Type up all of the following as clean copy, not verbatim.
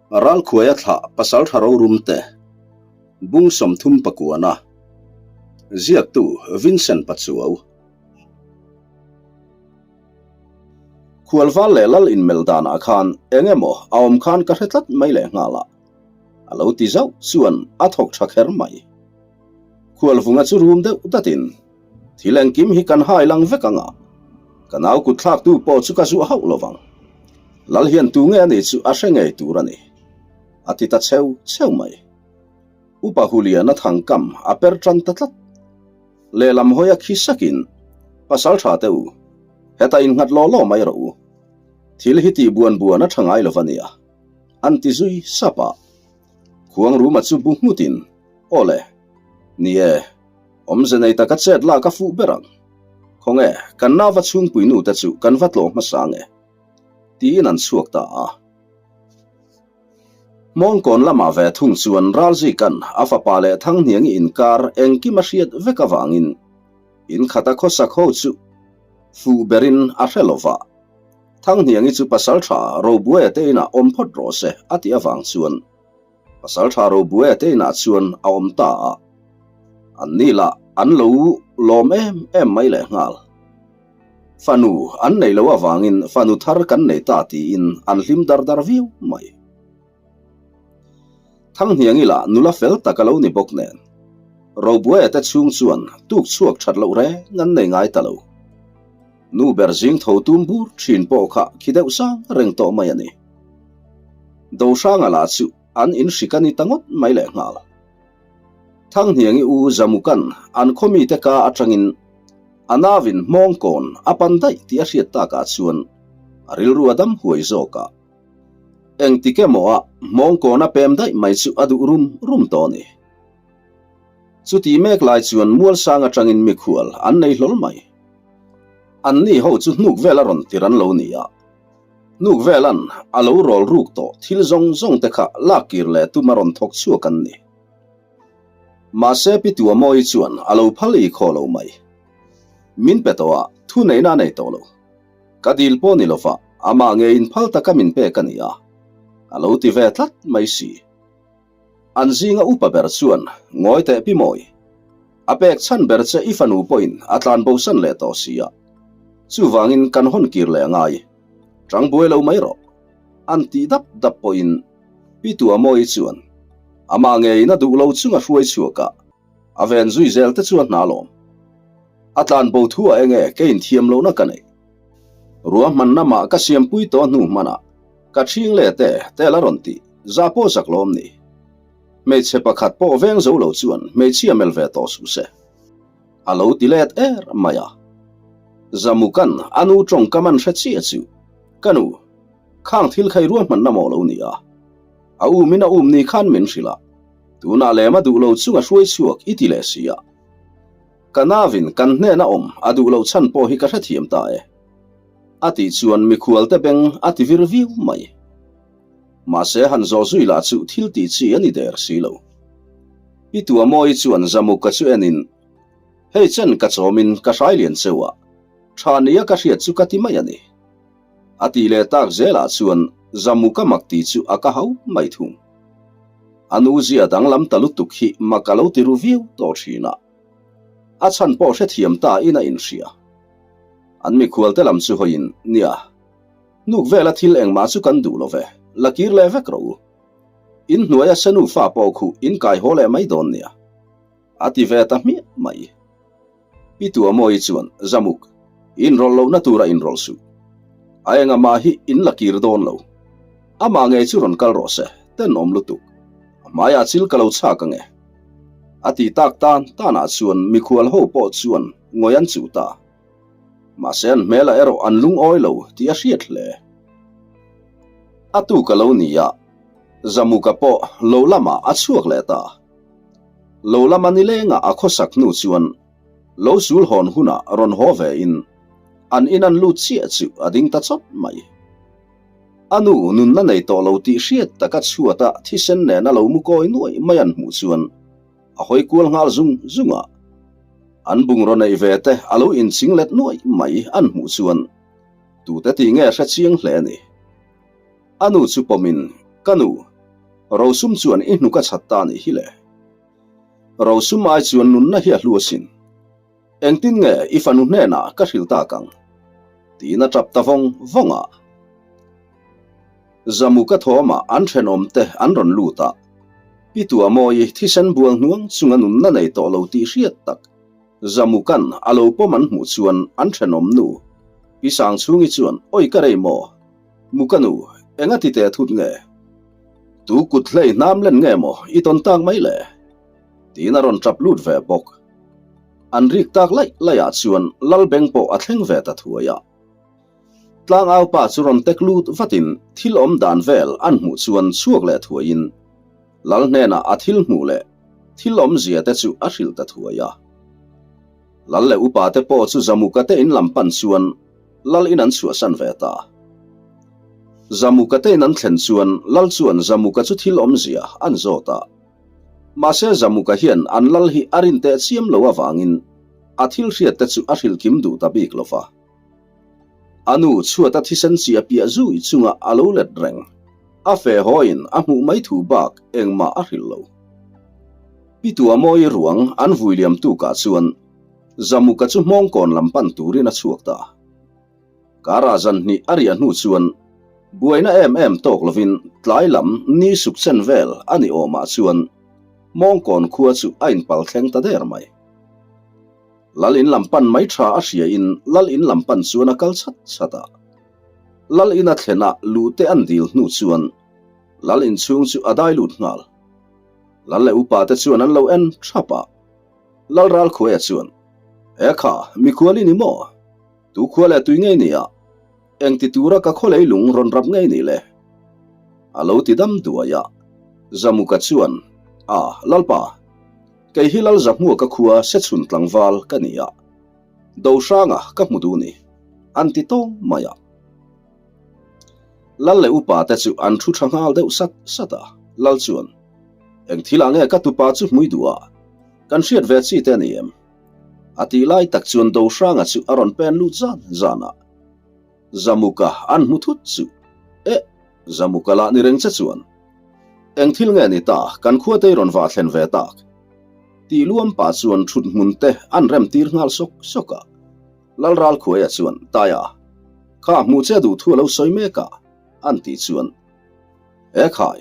Ralkhuaia thlah pasaltha rorum te bung 30 pakuana ziaktu Vincent Pachuau. Khualval leh lal inmelh danah khan eng emaw a awm khan ka hre tlat mai leh nghal a, a lo ti zauh chuan a thawk tha kher mai. Khualvunga chu rum deuh datin, Thil engkim hi kan hai lang vek ang a, ka nau kut thlaktu pawh chu ka zuah hauh lo vang. Lal hian tu nge a nih chu a hre ngei tur a ni, a ti ta cheu cheu mai. Upa Huliana thangkam a per tan ta tlat. Lehlam hawi a khi sakin, Pasal tha teh u, heta innghat law law mai rawh u. Thil hi tih buan buan a tha ngai lo va nia, an ti zui sap a. Khuangruma chu bu nghutin, Aw le, ni e, Awmze nei taka chet lak a fuh ber ang. Khawnge, kan nava chhungpui nu te chu kan va tlawh hmasa nge? Tiin an chhuak ta a. Hmawngkawn lamah ve thung chuan Ralzika'n a fapa leh Thanghniangi inkar engkim a hriat vek avangin in khata khawsak ho chu fuh berin a hre lo va. Thanghniangi chu pasaltha Robuaia te inah awm phawt rawh se a tih avang chuan Pasalṭha Robuaia te inah chuan a awm ta a, an ni lah an lo lawm em em mai leh nghal. Fanu an nei lo avangin fanu thar kan nei ta tiin an hlim dar dar viau mai. Thanghniangi lah nula fel tak a lo ni bawk nen, Robuaia te chhung chuan tuk chhuak that loh reng an nei ngai ta lo. Nu ber zing tho tum bur thin pawh kha khi deuh sang reng tawh mai a ni. Dohranga lah chu an in hrik a ni ta ngawt mai leh nghal. Thanghniangi u Zamukan an khaw mite ka atangin a navin hmawngkawn a pan daih tih a hriat takah chuan a rilru a dam huai zawk a. Engtik emaw a hmawngkawn a pem daih mai chu a duh rum rum tawh a ni. Chuti mek lai chuan Mualsang atangin mikhual an nei hlawl mai. Anni ho chu hnuk vel a rawn tir an lo ni a. Hnuk velan a lo rawl ruk tawh thil zawng zawng te kha lak kir leh tum a rawn thawk chhuak an ni. Mahse Pi Tuamawi chuan a lo phal i khaw lo mai. Min pe tawh a, thu neihna a nei tawh lo. Ka dil pawh ni lova amah nge in phal taka min pek a ni a, a lo ti ve tlat mai si. An zinga upa ber chuan ngawi teh pi mawi. A pek chhan ber che i fanu pawhin a tlan bosan leh tawh si a. Chuvangin kan hawn kir leh angai. Tang buai lo mai rawh. An tih dap dap pawhin Pi Tuamawi chuan amah ngeiin a duh lo chunga hruai chhuak a, a ven zui zel te chu a hna lawm. A tlan bo thu ah enge kei inthiam lohna ka neih. Ruahmanna mah ka siampui tawh hnu hmanah Ka ṭhing leh te te la rawn tih za pawh zak lawm ni. Hmeichhe pakhat pawh veng zo lo chuan hmeichhia mel ve tawh suh se. A lo ti let er mai a. Zamukan a nu tawngkam an hre chiah chu, Ka nu, khang thil kha i ruahmanna maw lo ni a? A umin a um ni khan min hrilh a, tunah lem a duh lo chung a hruai chhuak i ti leh si a. Ka navin kan hnena awm a duh loh chhan pawh hi ka hrethiam ta e. A tih chuan mikhualte beng a ti vir viau mai. Mahse han zawh zui lah chu thil tih chi a ni der si lo. Pi Tuamawi chuan Zamuka chu enin, Hei chen ka chawmin ka hrai lian cheu a, tha nia ka hriat chu ka ti mai a ni. A tih leh tak zelah chuan Zamuka mak tih chu a ka hau mai thung. A nu zia danglam ta lutuk hi mak a lo ti ru viau tawh thin a. A chhan pawh hrethiam ta in a inhria. An mikhualte lam chu hawiin, Nia, hnuk vela thil engmah chu kan duh lo ve, la kir leh vek rawh u. In hnuaia senu fa pawh khuh in kai haw leh mai dawn nia, a ti ve ta hmiah mai. Pi Tuamawi chuan, Zamuk, inrawlh lohna tura inrawlh suh. A engamah hi in la kir dawn lo. Amah ngei chu rawn kal rawh se, tenawm lutuk. A hmaiah chil ka lo chhak ange. A ti tak tan tanah chuan mikhual ho pawh chuan ngawi an chuh ta. Mahse an hmelah erawh an lungawi lo tih a hriat hle. A tuk a lo ni a, Zamuka pawh lo lamah a chhuak leh ta. Lo lama nilengah a khawsak hnu chuan lo sul hawn hunah rawn haw ve in an in an lut chiah chu a ding ta chawt mai. A nu nunna nei tawh lo tih hriat taka chhuata thisen nena lo mu kawi nuai mai an hmuh chuan a hawi kual nghal zung zung a. An bungraw neih ve te a lo inching let nuai mai an hmuh chuan tute tih nge hre chiang hle a ni. A nu chu pawmin, Ka nu! Rosum chuan i hnuk a chhat ta nih hi le. Rosum ai chuan nunna hi a hlu asin. Engtin nge i fanu hnenah ka hrilh tak ang? Tiin a tap ta vawng vawng a. Zamuka thawmah an thenawmte an rawn lut a, Pi Tuamawi thisen bual hnuang chunga nunna nei tawh lo tih hriat tak Zamukan a lo pawm an hmuh chuan an thenawm nu Pi Sangchhungi chuan Awi ka rei maw? Muka nu, enga ti teh thut nge? Tu kut hlei hnam len nge maw i tawn tak mai le? Tiin a rawn tap lut ve bawk. An rik tak laih laihah chuan Lalbeng pawh a thleng ve ta thuai a. Tlangau pa chu rawn tek lut vatin thil awm dan vel an hmuh chuan chhuak leh thuaiin Lal hnenah a thil hmuh leh thil awmzia te chu a hrilh ta thuai a. Lal leh upa te pawh chu Zamuka te in lam pan chuan Lal in an chhuahsan ve ta. Zamuka te in an thlen chuan Lal chuan Zamuka chu thil awmzia an zawt a. Mahse Zamuka hian an Lal hi a rin teh chiam lo avangin a thil hriat te chu a hrilh kim duh ta bik lo va. A nu chhuata thisen chi a piah zui chunga a lo let reng. A fe hawiin a hmuh mai thu bak engmah a hrilh lo. Pi Tuamawi ruang an vui liam tukah chuan Zamuka chu hmawngkawn lam pan turin a chhuak ta. Kara zan hnih a riah hnu chuan buaina em em tawk lovin tlai lam ni suk chen vel a ni awmah chuan hmawngkawn khua chu a inpal thleng ta der mai. Lal in lam pan mai tha a hria in Lal in lam pan chuan a kal chhat chhat a. Lal in a thlen a luh te an dil hnu chuan Lal in chhung chu a dai lut nghal. Lal leh upa te chuan an lo en thap a. Lal ral khuaia chuan, He kha, mikhual i ni maw? Tu khua leh tui ngei ni a? Eng ti tura ka khaw lei lung rawn rap ngei ni le? A lo ti dam duai a. Zamuka chuan, A, Lalpa, kei hi Lal Zahmuaka khua Sechhun tlangval ka ni a, Dohranga ka hmu duh ni, an ti tawng mai a. Lal leh upa te chu an thu tha nghal deuh sat sat a, Lal chuan, Eng thil ah nge ka tupa chu hmui duh a, kan hriat ve chi te a ni em? A tih lai tak chuan Dohranga chu a rawn pen lut zan zan a. Zamuka an hmu thut chu. Eh! Zamuka lah ni reng che chuan. Eng thil nge ni ta, kan khua te i rawn vah thlen ve tak? Tih luam pah chuan thut hmun te an rem tir nghal sawk sawk a. Lal ral khuaia chuan, Taia, kha hmuh che duh thu a lo sawi mek a, an tih chuan, E khai,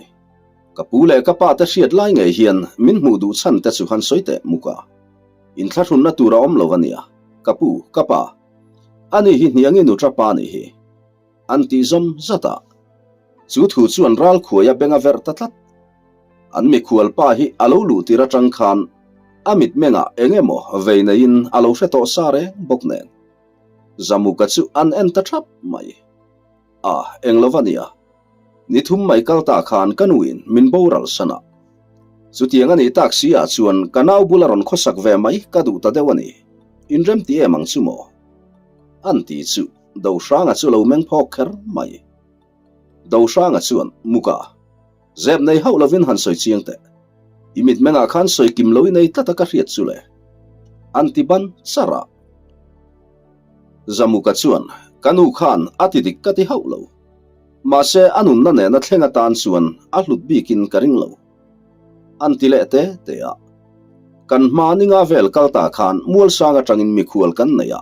ka pu leh ka pa te hriat lai ngei hian min hmuh duh chhan te chu han sawi teh muk a, inthlahrunna tur a awm lo a nia, ka pu, ka pa, ani hi hniangi nutra pa nih hi, an tih zawm zat a. Chu thu chuan ral khuaia beng a verh ta tlat. An mikhual pa hi a lo luh tir atang khan a mitmengah eng emaw vei neiin a lo hre tawh sa reng bawk nen. Zamuka chu an en ta thap mai. A, eng lo va nia. Ni thum mai kal ta khan ka nuin min boral san a. Chutiang a nih tak si ah chuan ka nau bula rawn khawsak ve mai ka duh ta deuh a ni. Inrem ti em ang chu maw? An ti chu Dohranga chu lo meng phawk kher mai. Dohranga chuan, Muka, zep nei hauh lovin han sawi chiang teh. I mitmengah khan sawi kim lo i nei tlat a ka hriat chu le. An ti ban char a. Zamuka chuan, Ka nu khan a ti dik ka ti hauh lo. Mahse a nunna nena thleng atan chuan a hlut bikin ka ring lo. An ti leh te te a. Kan hma ninga vel kal ta khan Mualsang atangin mikhual kan nei a.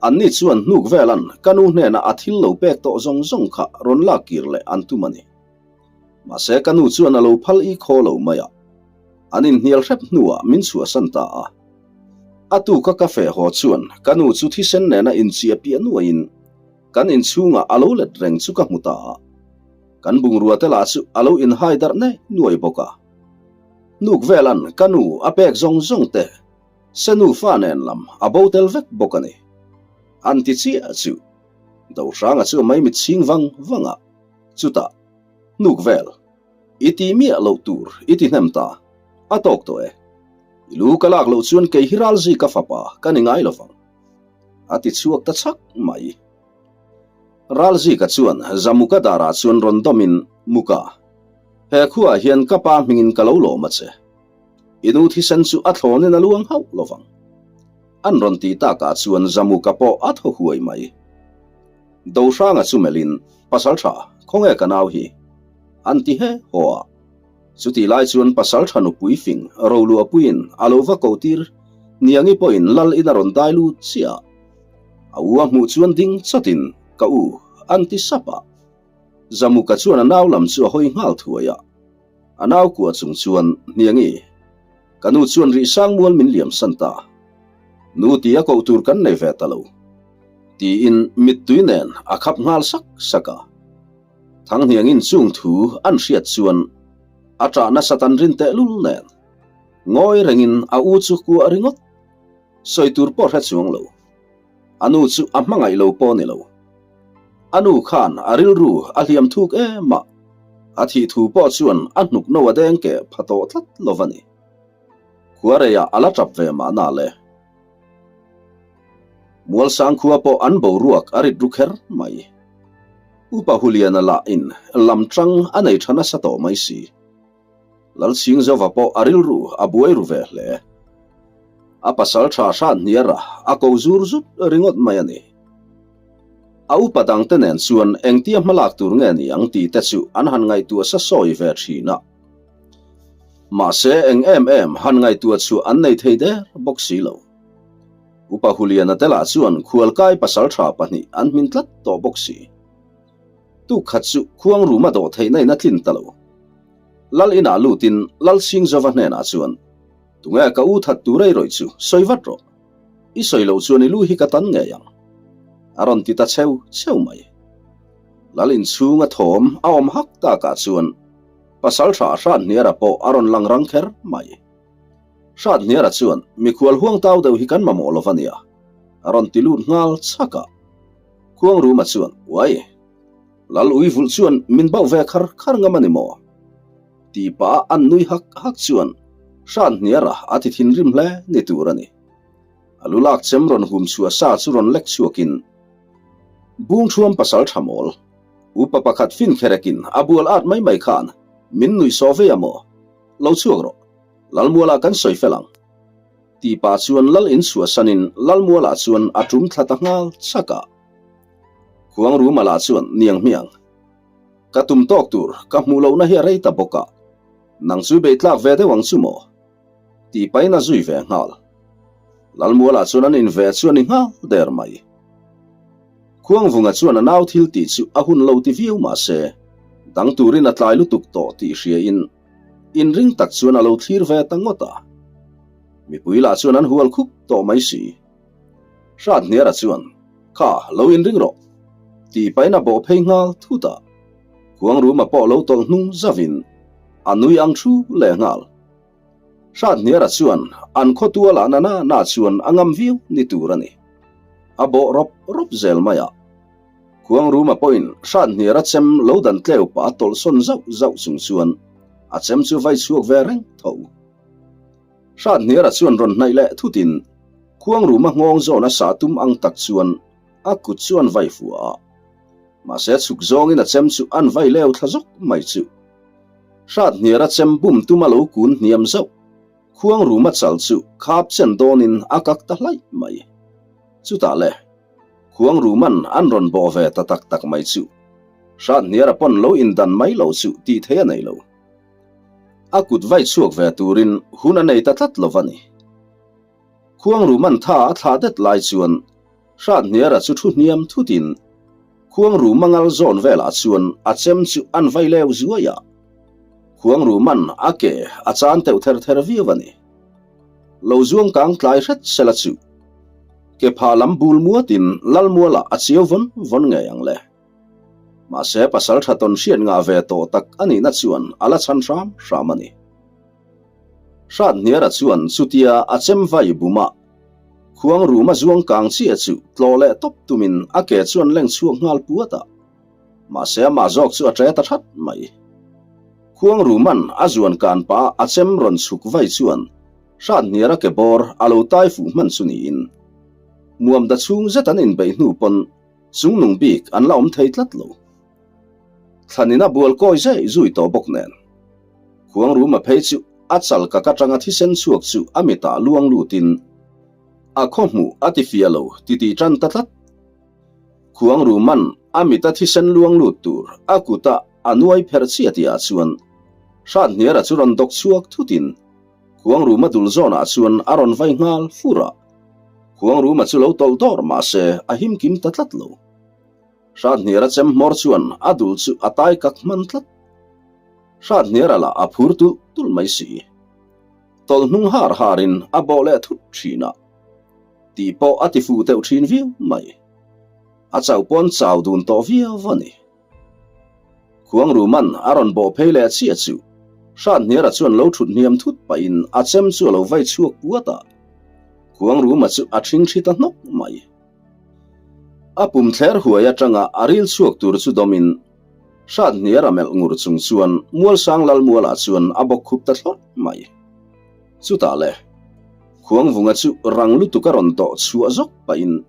Anni chuan hnuk velan ka nu hnenah a thil lo pek tawh zawng zawng kha rawn lak kir leh an tum a ni. Mahse ka nu chuan a lo phal i khaw lo mai a. An inhnial hrep hnuah min chhuahsan ta a. A tuka ka feh haw chuan ka nu chu thisen nena inchiah piah nuaiin kan inchhungah a lo let reng chu ka hmu ta a. Kan bungrua te lah chu a lo inhai darh nei nuai bawk a. Hnuk velan ka nu a pek zawng zawng te Se nufa nen lam a bo tel vek bawk a ni. An ti chiah chu Dohranga chu a maimit chhing vang vang a, chutah, Hnuk vel, i ti miah loh tur i ti hnem ta, a tawk tawh e. I lu ka lak loh chuan kei hi Ralzi ka fapa ka ni ngai lovang. A ti chhuak ta chhak mai. Ralzika chuan Zamuka darah chuan rawn dawmin, Muka, he khuaah hian ka pa hmingin ka lo lawm a che. I nu thisen chu a thlawnin a luang hauh lo vang. An rawn ti takah chuan Zamuka pawh a thaw huai mai. Dohranga chu melhin, Pasal tha, khawnge ka nau hi? An ti he haw a. Chutih lai chuan pasalṭha nupui fing Roluahpuiin a lo va ko tir Niangi pawhin lal in a rawn dai lut chiah a. A u a hmuh chuan ding chawtin, Ka u, an ti sap a. Zamuka chuan a nau lam chu a hawi nghal thuai a. A nau kuah chung chuan, Hniangi, ka nu chuan rih sang mual min liam san ta. Nu ti a koh tur kan nei ve ta lo. Tiin mittui nen a khap nghal sak sak a. Thanghniangin chung thu an hriat chuan a ṭah nasat an rin tehlul nen ngawi rengin a u chu kuah ringawt. Sawi tur pawh hre chuang lo. A nu chu a hmangaih lo pawh ni lo. A nu khan a rilru a hliam thuk em a, a thih thu pawh chuan a hnuk no a deng keh pha tawh tlat lo va ni. Khuareiah a la tap ve mahna le. Mualsang khua pawh an boruak a rit ru kher mai. Upa Huliana lah in lam tang a nei tha nasa tawh mai si. Lalchhingzova pawh a rilru a buai ru ve hle. A pasal tha hran hniara a ko zur zut ringawt mai a ni. A upa dangte nen chuan engtia hmalak tur nge ni ang tih te chu an han ngaihtuah sa sawi ve thin a. Mahse eng em em han ngaihtuah chhuah an nei thei der bawk si lo. Upa Huliana te lah chuan khualkai pasal tha pahnih an hmin tlat tawh bawk si. Tuk khat chu khuang ruma dawh theihna in a tlin ta lo. Lal inah lutin Lalchhingzova hnenah chuan, Tunge ka u that tur ei rawih chu sawi vat rawh. I sawi loh chuan i lu hi ka tan ngei ang. A rawn ti ta cheu cheu mai. Lal inchhunga thawm a awm hak takah chuan Pasalṭha Hranhniara pawh a rawn lang rang kher mai. Hranhniara chuan, Mikhual huang tau deuh hi kan mamawh lo va nia, a rawn ti lut nghal chhak a. Khuangruma chuan, Uai! Lal ui vulh chuan min bauh ve khar khar ngam a ni maw? Tih pah a an nui hak hak chuan Hranhniara a ti thinrim hle ni tur a ni. A lu lak chem rawn hum chhuah sa chu rawn lek chhuakin, Bungṭhuam pasalṭha mawl, Upa pakhat fin kherekin a bual at mai mai khan min nuih sawh vei a maw? Lo chhuak rawh, Lalmualah kan sawi fel ang. Tih pah chuan Lal in chhuahsanin Lalmualah chuan a tum thla ta nghal chak a. Khuangruma lah chuan niang hmiang. Ka tum tawk tur ka hmuh lohna hi a rei ta bawk a, nang chu i beitlak ve deuh ang chu maw? Tih pahin a zui ve nghal. Lalmualah chuan an inve chu a ni nghal der mai. Khuangvunga chuan a nau thil tih chu a hun lo ti viau mah se, dang turin a tlai lutuk tawh tih hriain inring tak chuan a lo thlir ve ta ngawt a. Mipui lah chuan an hual khup tawh mai si. Hranhniara chuan, Kha, lo inring rawh, tih pahin a bawh phei nghal thut a. Khuangruma pawh lo tawlh hnung zavin a nui ang thu leh nghal. Hranhniara chuan an khawtual ah nana na chuan a ngam viau ni tur a ni. A bawh rawp rawp zel mai a. Khuangruma pawhin Hranhniara chem lo dan tleu pah a tawlhsawn zauh zauh chung chuan a chem chu vai chhuak ve reng tho. Hranhniara chuan rawn hnaih leh thutin Khuangruma nghawng zawn a sah tum ang tak chuan a kut chu an vai fua a. Mahse chhuk zawngin a chem chu an vai leu thla zawk mai chu. Hranhniara chem bum tum a lo kun hniam zauh. Khuang ruma chal chu khap chen dawnin a kak ta hlaih mai. Chutah le, khuang ruman an rawn bawh ve ta tak tak mai chu. Hranhniara pawn lo indan mai lo chu tih theih a nei lo. A kut vai chhuak ve turin hun a nei ta tlat lo va ni. Khuang ruman tha a thlah det lai chuan Hranhniara chu thu hniam thutin Khuangru mangal zawn velah chuan a chem chu an vai leu zuai a. Khuangru man a ke a chan teuh ther ther viau a ni. Lo zuang kang tlai hret sela chu ke phah lam bul muatin Lalmualah a chiau vawn vawn ngei ang le. Mahse pasal tha tawn hriat ngah ve tawh tak a nihna chuan a la chhan hram hram a ni. Hranhniara chuan chutia a chem vai buma Khuang rum a zuang kang chiah chu tlawh leh tawp tumin a ke chuan leng chhuak nghal puat a, mahse amah zawk chu a ṭe ta that mai. Khuang ruman a zuan kan pah a chem rawn chhuk vai chuan Hranhniar a ke bawr a lo tai fuh hman chu niin muamda chhung zet an inbeih hnu pawn chungnung bik an la awm thei tlat lo. Thlanin a bual kawi zai zui tawh bawk nen. Khuang ruma phei chu a chal kak atanga thisen chhuak chu a mitah luang lutin a khaw hmuh a ti fiah lo ti tih tan ta tlat. Khuang ruman a mita thisen luang lut tur a kuta a nuai pherh chiah tihah chuan. Hranhniara chu rawn dawk chhuak thutin Khuangruma dul zawnah chuan a rawn vai nghal fur a. Khuangruma chu lo tawlh dawr mah se a him kim ta tlat lo. Hranhniara chem hmawr chuan a dul chu a tai kak hman tlat. Hranhniara lah a phur tulh tulh mai si. Tawlh hnung har harin a bawh leh thut thin a. Tih pawh a ti fuh deuh thin viau mai. A chauh pawn chau dun tawh viau a ni. Khuangruman a rawn bawh phei leh chiah chu Hranhniara chuan lo thut hniam thut pahin a chem chu a lo vai chhuak puat a. Khuangruma chu a thing thi ta hnawk mai. A pum thler huai atanga a ril chhuak tur chu dawmin Hranhniara melh ngur chung chuan Mualsang Lalmualah chuan a bawk khup ta thlawrh mai. Chutah le, Khuangvunga chu rang lutuk a rawn tawh chhuah zawk pahin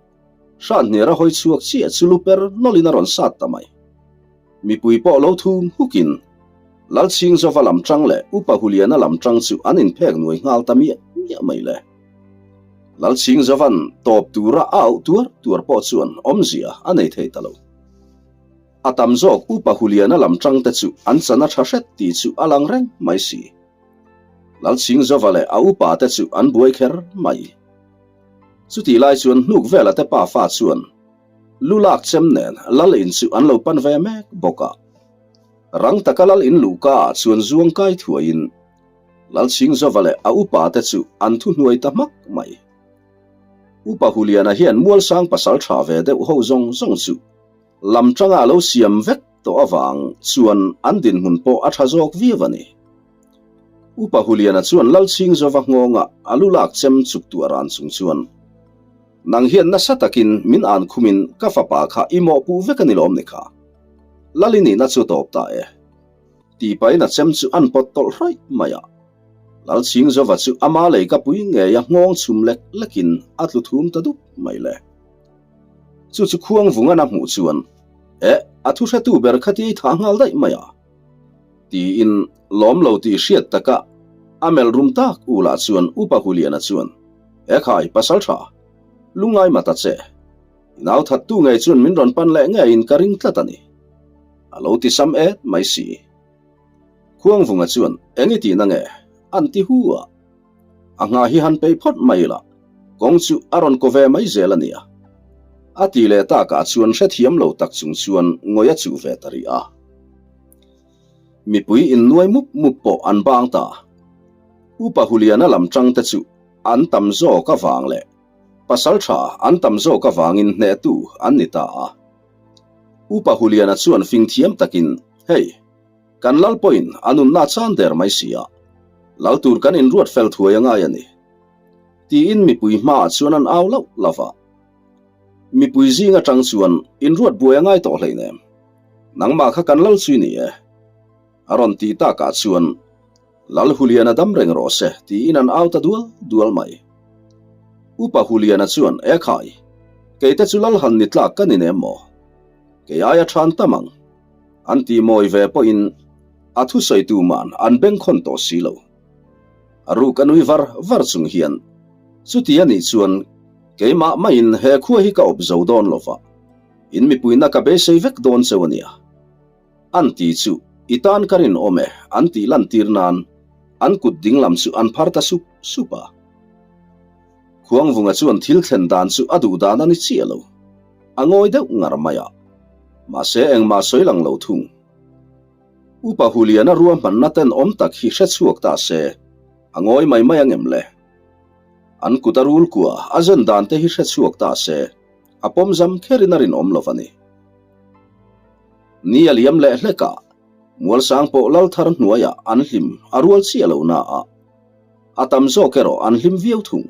Hranhniara hawi chhuak chiah chu lu per nawlhin a rawn sat ta mai. Mipui pawh lo thum hukin Lalchhingzova lam tang leh Upa Huliana lam tang chu an inphek nuai nghal ta miah miah mai le. Lalchhingzovan tawp tura a auh tuar tuar pawh chuan awmzia a nei thei ta lo. A tam zawk Upa Huliana lam tangte chu an chan a tha hret tih chu a lang reng mai si. Lalchhingzova leh a upa te chu an buai kher mai. Chutih lai chuan hnuk vela te pafa chuan lu lak chem nen lal in chu an lo pan ve mek bawk a. Rang taka lal in luhka ah chuan zuang kai thuaiin Lalchhingzova leh a upa te chu an thuhnuai ta hmak mai. Upa Huliana hian Mualsang pasal tha ve deuh ho zawng zawng chu lam tanga a lo siam vek tawh avang chuan an dinhmun pawh a tha zawk viau a ni. Upa Huliana chuan Lalchhingzova nghawnga a lu lak chem chuk tuah ran chung chuan, Nang hian nasa takin min an khumin ka fapa kha i mawhpuh vek a ni lawm ni kha? Lal i nihna chu tawp ta e. Tih pahin a chem chu an pawt tawlh hraih mai a. Lalchhingzova chu ama lei ka pui ngei a nghawng chhum lek lekin a tlu thum ta dup mai le. Chu chu Khuangvungan a hmuh chuan, Eh, a thuhretu ber kha ti ei thah nghal daih mai a. Tiin lawm lo tih hriat taka a melh rum tak u lah chuan Upa Huliana chuan, E khai, pasal tha, lungai ma ta che. I nau thattu ngei chuan min rawn pan leh ngeiin ka ring tlat a ni. A lo ti sam et mai si. Khuangvunga chuan, Eng i tihna nge? An ti hu a. A nghah hi han pei phawt mai la, kawng chu a rawn ko ve mai zel a nia. A ti leh takah chuan hrethiam lo tak chung chuan ngawi a chuh ve ta rih a. Mipui innuai mup mup pawh an bang ta. Upa Huliana lam tangte chu an tam zawk avang leh pasal tha an tam zawk avangin hnehtu an ni ta a. Upa Huliana chuan fing thiam takin, Hei, Kan lal pawhin a nunna a chan der mai si a, lal tur kan inruat fel thuai a ngai a ni. Tiin mipui hmaah chuan an au lauh lauh a. Mipui zing atang chuan inruat buai a ngai tawh hleinem. Nangmah kha kan lal chu i ni e. A rawn tih takah chuan Lal Huliana dam reng rawh se tiin an au ta dual dual mai. Upa Huliana chuan E khai, keite chu lal han ni tlak ka ni nem maw? Kei aia than tam ang. An ti mawi ve pawhin a thusawi tuman an bengkhawn tawh si lo. A ruk a nui var var chung hian, Chuti a nih chuan keimah maiin he khua hi ka awp zo dawn lo va, in mipuina ka beisei vek dawn cheu a nia. An ti chu i tan ka rinawm e an tih lantir nan an kut dinglam chu an phar ta sup sup a. Khuangvunga chuan thil thlen dan chu a duh dan a ni chiah lo. A ngawi deuh ngar mai a. Mahse engmah sawi lang lo thung. Upa Huliana ruahmanna tenawm tak hi hre chhuak ta se, a ngawi mai mai angem le? An kut a rul kua a zen dan te hi hre chhuak ta se, a pawm zam kherin a rinawm lo a ni. Ni a liam leh hlek a, Mualsang pawh lal thar hnuaiah an hlim a rual chiah lo na a, a tam zawk erawh an hlim viau thung.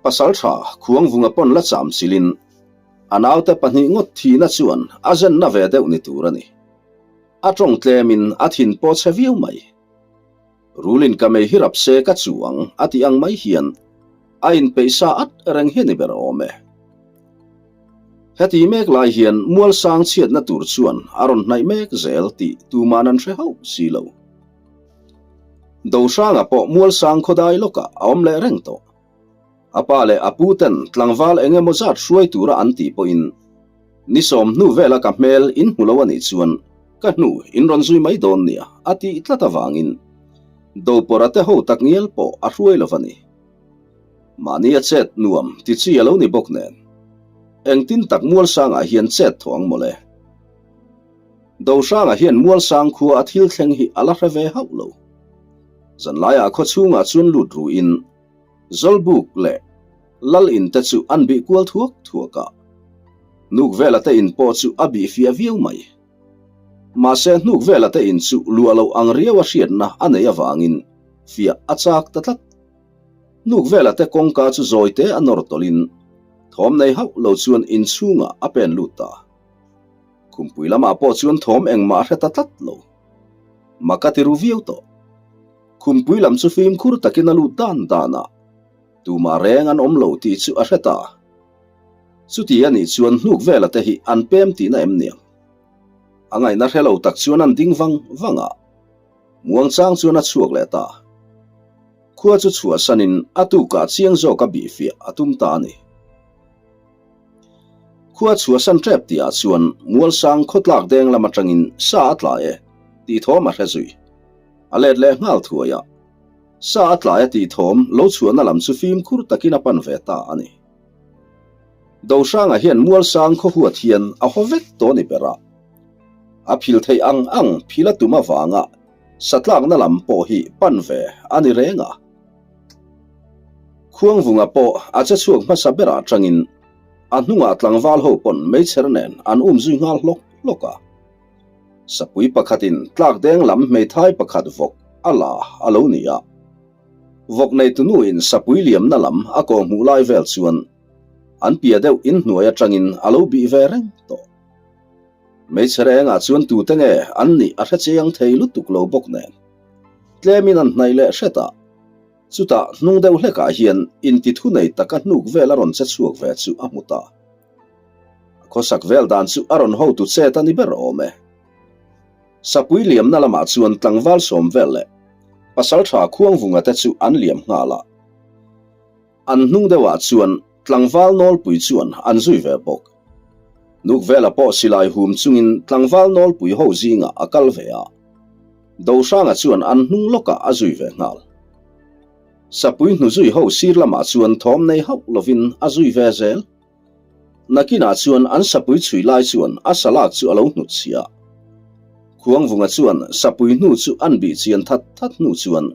Pasal tha Khuangvunga pawn la cham chilin a naute pahnih ngawt thihna chuan a zenna ve deuh ni tur a ni. A tawng tlemin a thin pawh chhe viau mai. Rulin ka mei hi rap se ka chu ang a tih ang mai hian a inpeih sa at reng hi a ni ber awm e. Heti mek lai hian Mualsang chhiatna tur chuan a rawn hnaih mek zel tih tuman an hre hauh si lo. Dohranga pawh Mualsang khawdai lawkah a awm leh reng tawh. A pa leh a pu ten tlangval eng emaw zat hruai tura an tih pawhin ni sawm hnu vela ka hmel in hmu lo a nih chuan. Ka hnu in rawn zui mai dawn nia a tih tlat avangin Dopawrha te ho takngial pawh a hruai lo va ni. Mahni a chet nuam ti chi a lo ni bawk nen engtin tak Mualsangah hian chet thaw ang mawle. Dohranga hian Mualsang khua a thil thleng hi a la hre ve hauh lo. Zanlaiah khaw chhungah chuan lut ruin Zawlbuk leh Lal in te chu an bih kual thuak thuak a. Hnuk vela te in pawh chu a bih fiah viau mai. Mahse hnuk vela te in chu luah loh ang riau a hriatna a neih avangin fiah a chak ta tlat. Hnuk vela te kawngka chu zawi te a nawr tawlhin thawm nei hauh lo chuan inchhungah a pen lut ta. Khumpui lamah pawh chuan thawm engmah a hre ta tlat lo. Mak a ti ru viau tawh. Khumpui lam chu fimkhur takin a lut dan dan a, tumah reng an awm lo tih chu a hre ta. Chuti a nih chuan hnuk vela te hi an pem tihna em niang? A ngaihna hre lo tak chuan an ding vang vang a, muangchang chuan a chhuak leh ta. Khua chu chhuahsanin a tukah chiang zawk a bihfiah a tum ta a ni. Khua chhuahsan tep tihah chuan Mualsang khawtlak deng lam atangin sa a tla e tih thawm a hre zui. A let leh nghal thuai a, sa a tlai a tih thawm lo chhuahna lam chu fimkhur takin a pan ve ta a ni. Dohranga hian Mualsang khaw huat hian a haw vek tawh ni ber a, a phil theih ang ang phil a tum avanga satlakna lam pawh hi pan ve a ni reng a. Khuangvunga pawh a che chhuak hmasa berah atangin a hnungah tlangval ho pawn meichher nen an um zui nghal hlawk hlawk a. Sapui pakhatin tlak deng lam hmeithai pakhat vawk a la a lo ni a. Vawk neitunuin sapui liamna lam a kawh hmuh lai vel chuan an pia deuh inhnuai atangin a lo bih ve reng tawh. Hmeichhe rengah chuan tute nge an nih a hre chiang thei lutuk lo bawk nen tlemin an hnaih leh hret a, chutah hnung deuh hlekah hian inti thu nei taka hnuk vel a rawn che chhuak ve chu a hmu ta. A khawsak vel dan chu a rawn hotu chet a ni ber awm e. Sapui liamna lamah chuan tlangval sawm vel leh pasaltha Khuangvunga te chu an liam nghal a. An hnung deuhah chuan tlangval nawlpui chuan an zui ve bawk. Nukvela pawh silai hum chungin tlangval nawlpui ho zingah a kal ve a. Dohranga chuan an hnung lawkah a zui ve nghal. Sapui hnuzui ho sir lamah chuan thawm nei hauh lovin a zui ve zel. Nakinah chuan an sapui chhui lai chuan a salak chu a lo hnut chhia. Khuangvunga chuan sapui hnu chu an bih chian that that hnu chuan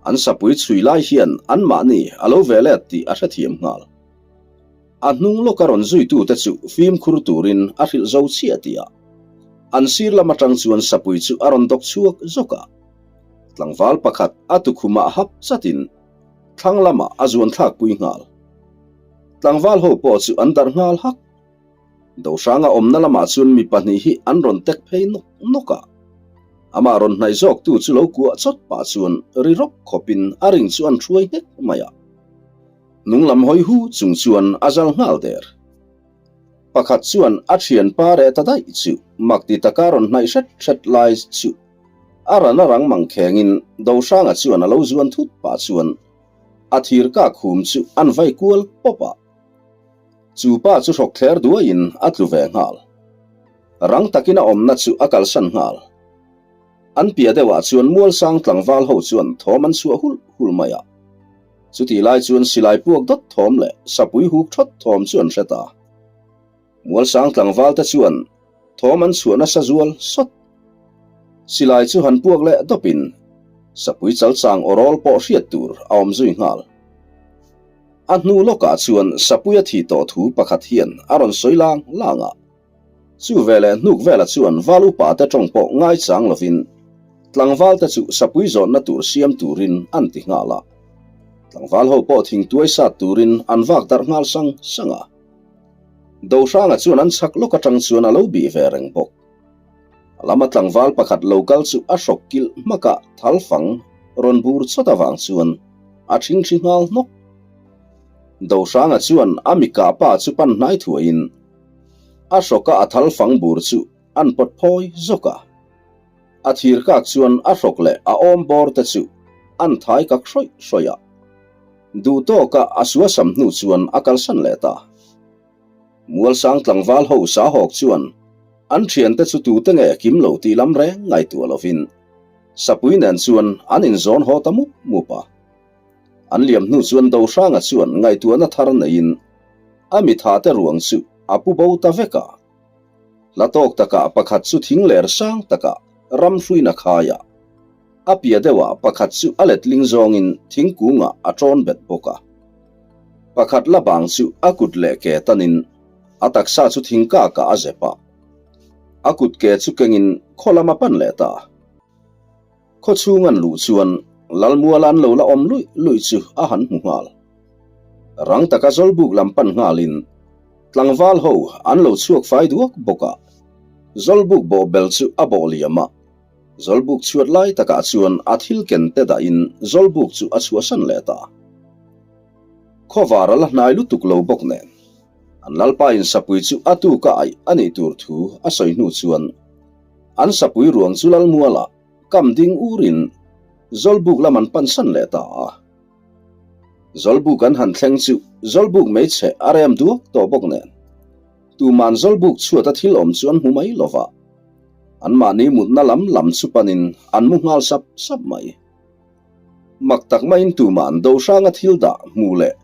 an sapui chhui lai hian anmahni a lo ve let tih a hrethiam nghal. A hnung lawka rawn zuitute chu fimkhur turin a hrilh zo chiah tih a an sir lam atang chuan sapui chu a rawn dawk chhuak zawk a. Tlangval pakhat a tukhumah hap chatin thlang lamah a zuan thlak pui nghal. Tlangval ho pawh chu an darh nghal hak. Dohranga awmna lamah chuan mi pahnih hi an rawn tek phei nawk nawk a. Amah rawn hnaih zawktu chu lo kuah chawt pah chuan ri rawk khawpin a ring chu an hruai nghek mai a. Hnung lam hawi hu chung chuan a zal nghal der. Pakhat chuan a thianpa reh ta daih chu mak ti taka rawn hnaih hret hret lai chu a ran a rang mang khengin Dohranga chuan a lo zuan thut pah chuan a thir kak hum chu an vai kual pawp a. Chu pa chu hrawk thler duaiin a tlu ve nghal. Rang takin a awmna chu a kalsan nghal. An piah deuhah chuan Mualsang tlangval ho chuan thawm an chhuah hulh hulh mai a. Chutih lai chuan silai puak dawt thawm leh sapui huk thawt thawm chu an hre ta. Mualsang tlangval te chuan thawm an chhuah nasa zual sawt. Silai chu han puak leh dawpin sapui chalchang awrawl pawh hriat tur a awm zui nghal. A hnu lawkah chuan sapui a thih tawh thu pakhat hian a rawn sawi lang lang a. Chu veleh hnuk vela chuan val upa te tawng pawh ngaichang lovin tlangval te chu sapui zawnna tur siam turin an ti nghal a. Tlangval ho pawh thingtuai sat turin an vak darh nghal sang sang a. Dohranga chuan an chhak lawk atang chuan a lo bih ve reng bawk. A lama tlangval pakhat lo kal chu a hrawk kilh hmak a, thal fang rawn bur chawt avang chuan a thingthi nghal hnawk. Dohranga chuan a mi kah pa chu pan hnai thuaiin a hrawka a thal fang bur chu an pawt phawi zawk a. A thir kak chuan a hrawk leh a awm bawr te chu an thai kak hrawih hrawih a. Duh tawka a suasam hnu chuan a kalsan leh ta. Mualsang tlangval ho sahawk chuan. An thiante chu tute nge kim lo tih lam reng ngaihtuah lovin Sapui nen chuan an inzawn haw ta mup mup a. An liam hnu chuan Dohranga chuan ngaihtuahna thar neiin a mitha te ruang chu a pu bo ta vek a. Hla tawk takah pakhat chu thing ler sang takah ram hruina khai a, a pia deuhah pakhat chu a letling zawngin thingkungah a ṭawn bet bawk a. Pakhat la bang chu a kut leh ke tanin a taksa chu thingkakah a zep a, a kut ke chu kengin khaw lam a pan leh ta. Khaw chhung an luh chuan Lalmuala an lo la awm luih luih chu a han hmu nghal. Rang taka Zawlbuk lam pan nghalin tlangval ho an lo chhuak fai duak bawk a, Zawlbuk bawhbel chu a bawh liam a, Zawlbuk chhuat lai takah chuan a thil ken te dahin Zawlbuk chu a chhuahsan leh ta. Khawvar a la hnai lutuk lo bawk nen an Lalpa in sapui chu a tuka aih a nih tur thu a sawi hnu chuan An sapui ruang chu Lalmuala kam ding urin Zawlbuk lam an pansan leh ta a. Zawlbuk an han thleng chu Zawlbuk hmeichhe a rem duak tawh bawk nen tuman Zawlbuk chhuata thil awm chu an hmu mai lo va, anmahni mutna lam lam chu panin an mu nghal sap sap mai. Mak tak maiin tuman Dohranga thil dah hmu leh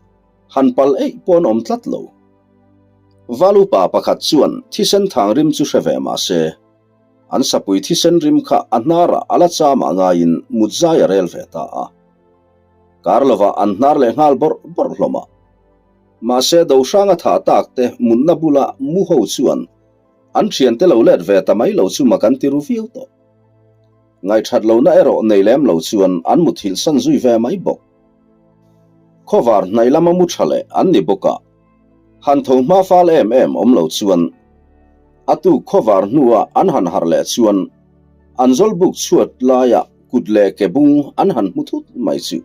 han pal eih pawh an awm tlat lo. Valupa pakhat chuan thisen thang rim chu hre ve mah se, an sapui thisen rim kha a hnarah a la chamah ngaiin mut zai a rel ve ta a. Kar lovah an hnar leh nghal bawrh bawrh hlawm a. Mahse Dohranga thah tak te mutna bula mu ho chuan an thiante lo let ve ta mai lo chu mak an ti ru viau tawh. Ngaihthat lohna erawh nei lem lo chuan an muthilh san zui ve mai bawk. Khawvar hnaih lama mu tha leh an ni bawk a, han tho hma fal em em awm lo chuan a tuk khawvar hnua an han harh leh chuan an zawlbuk chhuat laia kut leh ke bung an han hmu thut mai chu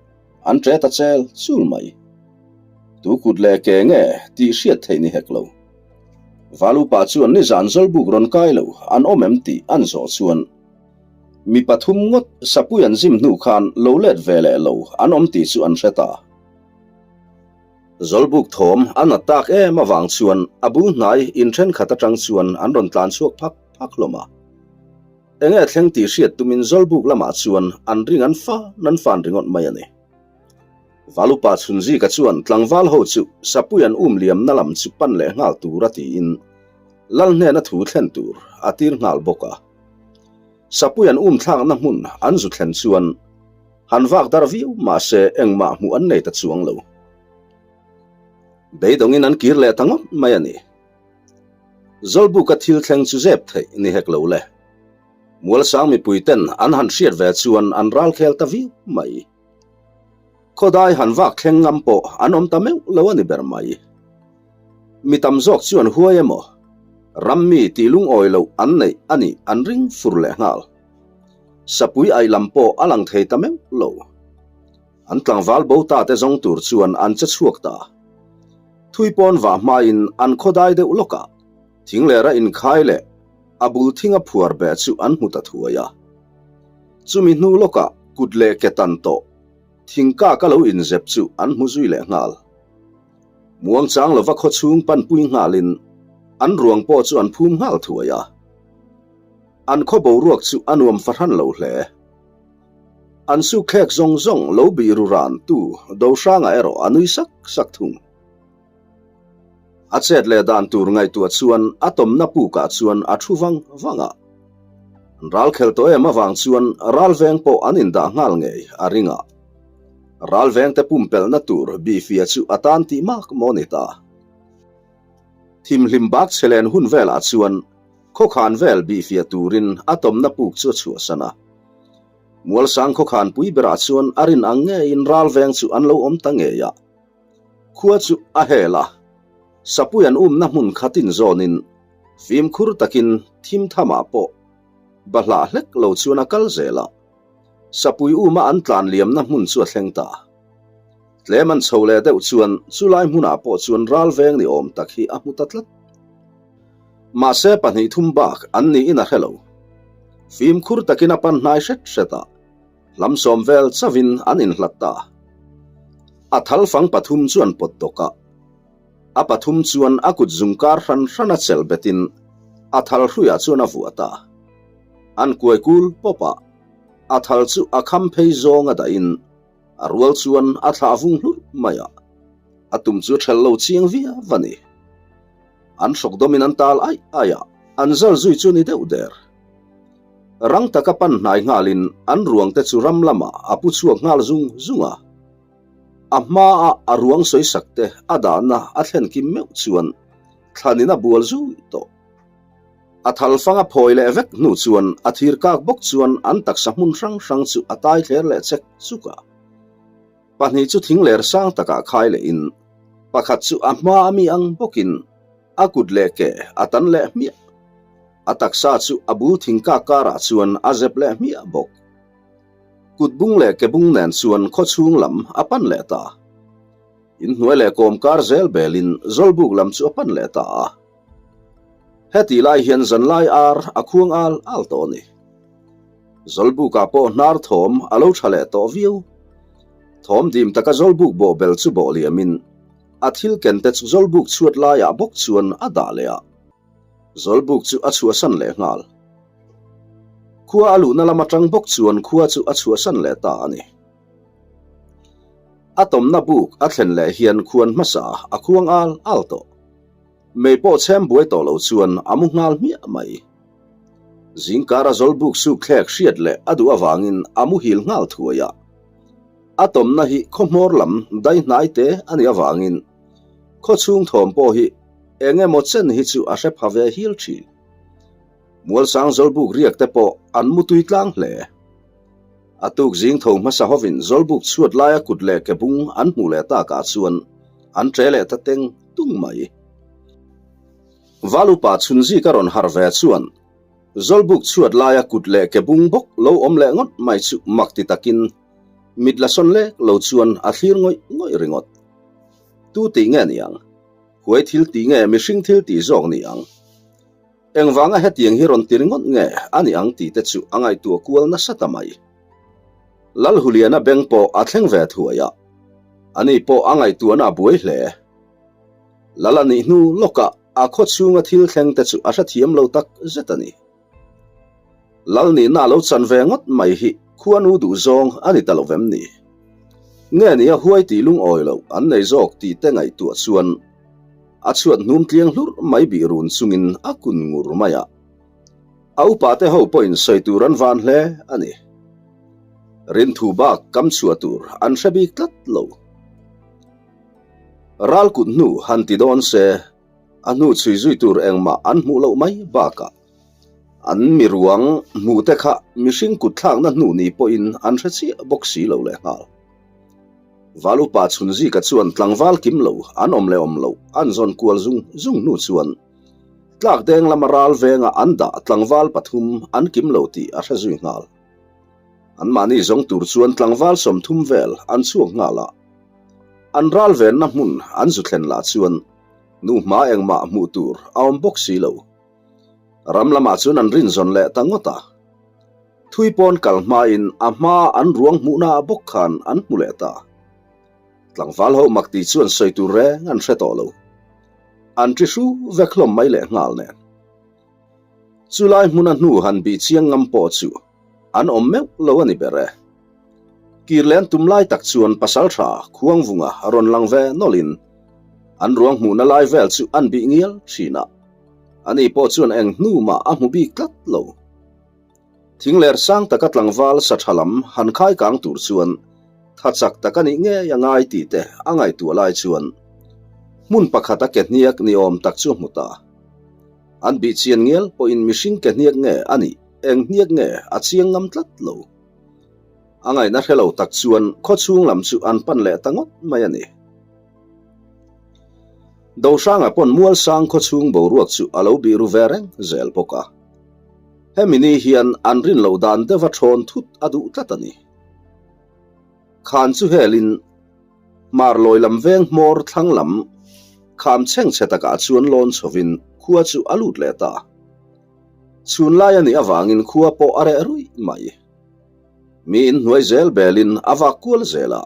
an ṭe ta chel chul mai. Tu kut leh ke nge tih hriat theih ni hek lo. Valupa chuan nizan zawlbuk rawn kai lo an awm em tih an zawh chuan Mi pathum ngawt sapui an zim hnu khan lo let ve leh lo an awm tih chu an hre ta. Zawlbuk thawm a nat tak em avang chuan a bul hnai in thenkhat atang chuan an rawn tlan chhuak phak phak hlawm a. Enge thleng tih hriat tumin Zawlbuk lamah chuan an ring an fan an fan ringawt mai a ni. Valupa Chhunzika chuan tlangval ho chu sapui an um liamna lam chu pan leh nghal tur a tiin Lal hnena thu thlen tur a tir nghal bawk a. Sapui an um thlakna hmun an zu thlen chuan han vak dar viau mahse engmah hmuh an nei ta chuang lo. Beidawngin an kir leh ta ngawt mai a ni. Zawlbuka thil thleng chu zep theih ni hek lo le. Mualsang mipui ten an han hriat ve chuan an ralkhel ta viau mai. Khawdai han vak thleng ngam pawh an awm ta meuh lo a ni ber mai. Mi tam zawk chuan huai emaw, ram mi tih lungawi loh an neih a nih an ring fur leh nghal. Sapui aih lam pawh a lang thei ta meuh lo. An tlangval bo ta te zawng tur chuan an che chhuak ta. Thui pawn vah hmain an khawdai deuh lawkah thinglera inkhai leh a bul thinga phuar beh chu an hmu ta thuai a. Chumi hnu lawkah kut leh ke tan tawh thingkak a lo inzep chu an hmu zui leh nghal. Muangchang lova khaw chhung panpui nghalin an ruang pawh chu an phum nghal thuai a. An khaw boruak chu a nuam fahran lo hle. An sukthlek zawng zawng lo bih ru ran tu Dohranga erawh a nui sak sak thung. A chet leh dan tur ngaihtuah chuan a tawmna pukah chuan a thu vang vang a. An ral khel tawh em avang chuan ral veng pawh an indah nghal ngei a ring a. Ral vengte pumpelhna tur bihfia chu a tan tih mak maw ni ta. Thimhlim bak chhe len hun velah chuan khawkhan vel bihfia turin a tawmna puk chu a chhuahsan a. Mualsang khawkhan pui berah chuan a rin ang ngeiin ral veng chu an lo awm ta ngei a. Khua chu a hel a, sapui an umna hmun khatin zawnin fimkhur takin thim thamah pawh bahlah hlek lo chuan a kal zel a, sapui uma an tlan liamna hmun chu a thleng ta. Tlem an chho leh deuh chuan chulai hmunah pawh chuan ral veng ni awm tak hi a hmu ta tlat. Mahse pahnih thum bak an niin a hre lo. Fimkhur takin a pan hnai hret hret a. Hlam sawm vel chauhin an inhlat ta. A thal fang pathum chu an pawt dawk a. A pathum chuan a kut zung kar hran hran a chelh betin. A thal hruiah chuan a vuah ta. An kuai kul pawp a, a thal chu a kham phei zawng a dahin a rual chuan a thlah vung hlur mai a. A tum chu a ṭhelh lo chiang viau a ni. An hrawk dawmin an tal aih aih a, an zal zui chu a ni deuh der. Rang taka pan hnai nghalin an ruang te chu ram lamah a pu chhuak nghal zung zung a. A hmaa a ruang sawisak te a dahna a thlen kim meuh chuan thlanin a bual zui tawh. A thal fang a phawi leh vek hnu chuan a thir kak bawk chuan an taksa hmun hrang hrang chu a tai thler leh chek chuk a. Pahnih chu thing ler sang takah khai lehin pakhat chu a hma a mi ang bawkin a kut leh ke a tan leh hmiah. A taksa chu a bul thing kak karah chuan a zep leh hmiah bawk. Kut bung leh ke bung nen chuan khaw chhung lam a pan leh ta. Inhnuai leh kawm kar zel belin Zawlbuk lam chu a pan leh ta a. Hetih lai hian zanlai ar a khuang al al tawh a ni. Zawlbukah pawh hnar thawm a lo tha leh tawh viau. Thawm dim taka Zawlbuk bawhbel chu bawh liamin a thil ken te chu Zawlbuk chhuat laiah bawk chuan a dah leh a. Zawlbuk chu a chhuahsan leh nghal. Khua a luhna lam atang bawk chuan khua chu a chhuahsan leh ta a ni. A tawmna buk a thlen leh hian khuan hmasa a khuang al al tawh. Mei pawh chhem buai tawh lo chuan a mu nghal hmiah mai. Zingkara Zawlbuk suk thlek hriat leh a duh avangin a muhil nghal thuai a. A tawmna hi khaw hmawr lam dai hnai te a nih avangin khaw chhung thawm pawh hi eng emaw chen hi chu a hre pha ve hil thin. Mualsang Zawlbuk riak te pawh an mutui tlang hle. A tuk zing tho hmasa hovin Zawlbuk chhuat laia kut leh ke bung an hmuh leh takah chuan an ṭe leh ta teng tung mai. Valupa chhunzika rawn harh ve chuan Zawlbuk chhuat laia kut leh ke bung bawk lo awm leh ngawt mai chu mak ti takin mit la sawn lek lo chuan a thlir ngawih ngawih ringawt. Tu tih nge ni ang? Huai thil tih nge mihring thil tih zawk ni ang? Engvanga hetiang hi rawn ti ringawt nge a ni ang tih te chu a ngaihtuah kual nasa ta mai. Lalhuliana beng pawh a thleng ve thuai a, ani pawh a ngaihtuahna a buai hle. Lal a nih hnu lawkah a khaw chhunga thil thleng te chu a hrethiam lo tak zet a ni. Lal nihna a lo chan ve ngawt mai hi khuanu duh zawng a ni ta lo vem ni? Nge ni a huai tih lungawi loh an nei zawk tih te ngaihtuah chuan A chhuat hnum tliang hlurh mai bih run chungin a kun ngur mai a. A upa te ho pawhin sawi tur an van hle a ni. Rinthu bak kam chhuah tur an hre bik tlat lo. Ral kut hnu han ti dawn se, a hnu chhui zui tur engmah an hmuh loh mai bakah an mi ruang hmuh te kha mihring kut thlakna hnu ni pawhin an hre chiah bawk si lo lehnghal. Valupa Chhunzika chuan tlangval kim lo an awm leh awm loh an zawn kual zung zung hnu chuan tlak deng lama ral venga an dah tlangval pathum an kim lo tih a hre zui nghal. Anmahni zawng tur chuan tlangval 30 vel an chhuak nghal a, an ral venna hmun an zu thlen lah chuan nu hma engmah hmuh tur a awm bawk si lo. Ram lamah chuan an rinzawn leh ta ngawt a. Thui pawn kal hmain a hma an ruang hmuhna ah bawk khan an hmu leh ta. Tlangval ho mak ti chuan sawi tur reng an hre tawh lo. An ṭi hru vek hlawm mai leh nghal nen. Chulai hmuna hnu han bih chiang ngam pawh chu an awm meuh lo a ni ber e. Kirlen tum lai tak chuan pasalṭha Khuangvunga rawn lang ve nawlhin an ruang hmuhna lai vel chu an bih ngial ṭhin a. Ani pawh chuan eng hnu mah a hmu bik tlat lo. Thing ler sang taka tlangval sa tha lam han khai kang tur chuan tha chak tak a nih ngei a ngai tih te a ngaihtuah lai chuan hmun pakhat a ke hniak ni awm tak chu a hmu ta. An bih chian ngial pawhin mihring ke hniak nge a nih eng hniak nge a chiang ngam tlat lo. A ngaihna hre lo tak chuan khaw chhung lam chu an pan leh ta ngawt mai a ni. Dohranga pawn Mualsang khaw chhung boruak chu a lo bih ru ve reng zel bawk a. Hemi ni hian an rin loh dan deuha thawn thut a duh tlat a ni. Khan chu helin hmar lawi lam veng hmawr thlang lam kham chhengchhe takah chuan lawn chhovin khua chu a lut leh ta. Chhun lai a nih avangin khua pawh a reh ruih mai. Mi inhnuai zel belin a vak kual zel a,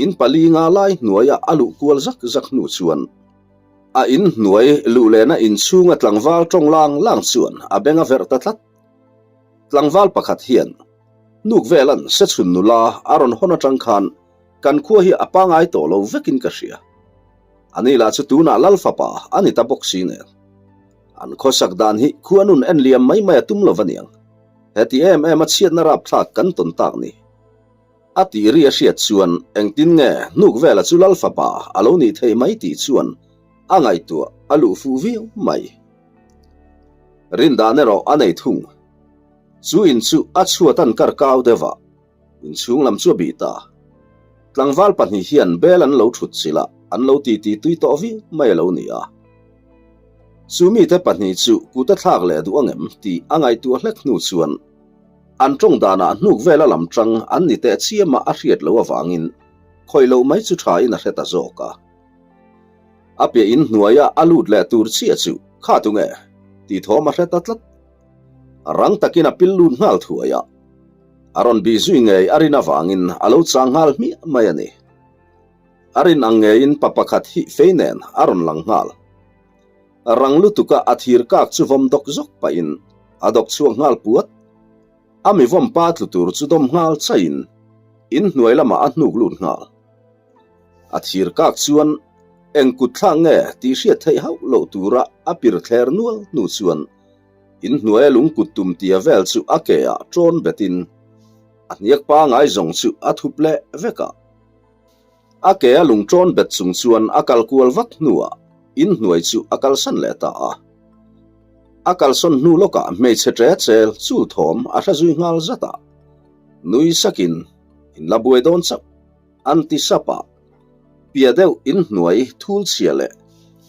in pali nga lai hnuaia a luh kual zak zak hnu chuan. A in hnuai luh lehna inchhunga tlangval tawng lang lang chuan a beng a verh ta tlat. Tlangval pakhat hian hnuk velan sechhun nula a rawn hawn atang khan kan khua hi a pangai tawh lo vekin ka hria. Ani lah chu tunah Lal fapa a ni ta bawk si nen. An khawsak dan hi khua nun en liam mai mai a tum lo aniang. Heti em em a chhiatna rapthlak kan tawn tak ni. A tih ri a hriat chuan engtin nge hnuk vela chu Lal fapa a lo nih theih mai tih chuan a ngaihtuah a luh fuh viau mai. Rindan erawh a nei thung. Chu in chu a chhuat an kar kau deuh a, inchhung lam chu a bih ta. Tlangval pahnih hian bel an lo thut chilh a, an lo titi tui tawh viau mai a lo ni a. Chu mite pahnih chu kut a thlak leh duh angem tih a ngaihtuah hlek hnu chuan an tawng danah hnuk vela lam tang an ni teh chiama a hriat loh avangin khawih loh mai chu thain a hre ta zawk a. A piah in hnuaia a lut leh tur chiah chu kha tunge tih thawm a hre ta tlat. Rang takin a pil lut nghal thuai a, a rawn bih zui ngei a rin avangin a lo chang nghal hmiah mai a ni. A rin ang ngeiin pa pakhat hi fei nen a rawn lang nghal. Rang lutuka a thir kak chu vawm dawk zawk pahin a dawk chhuak nghal puat. A mi vawm pa tlu tur chu dawm nghal chaiin in hnuai lamah a hnuk lut nghal. A thir kak chuan eng kut thlak nge tih hriat theih hauh loh tura a pir thler nual hnu chuan in hnuaia lung kut tum tia vel chu a ke ah ṭawn betin a hniak pangai zawng chu a thup leh vek a. A ke a lung ṭawn bet chung chuan a kal kual vak hnuah in hnuai chu a kalsan leh ta a. A kalsawn hnu lawkah hmeichhe ṭe chel chul thawm a hre zui nghal zat a. Nui sakin in la buai dawn chauh. An ti sap a, pia deuh in hnuai thul chhia leh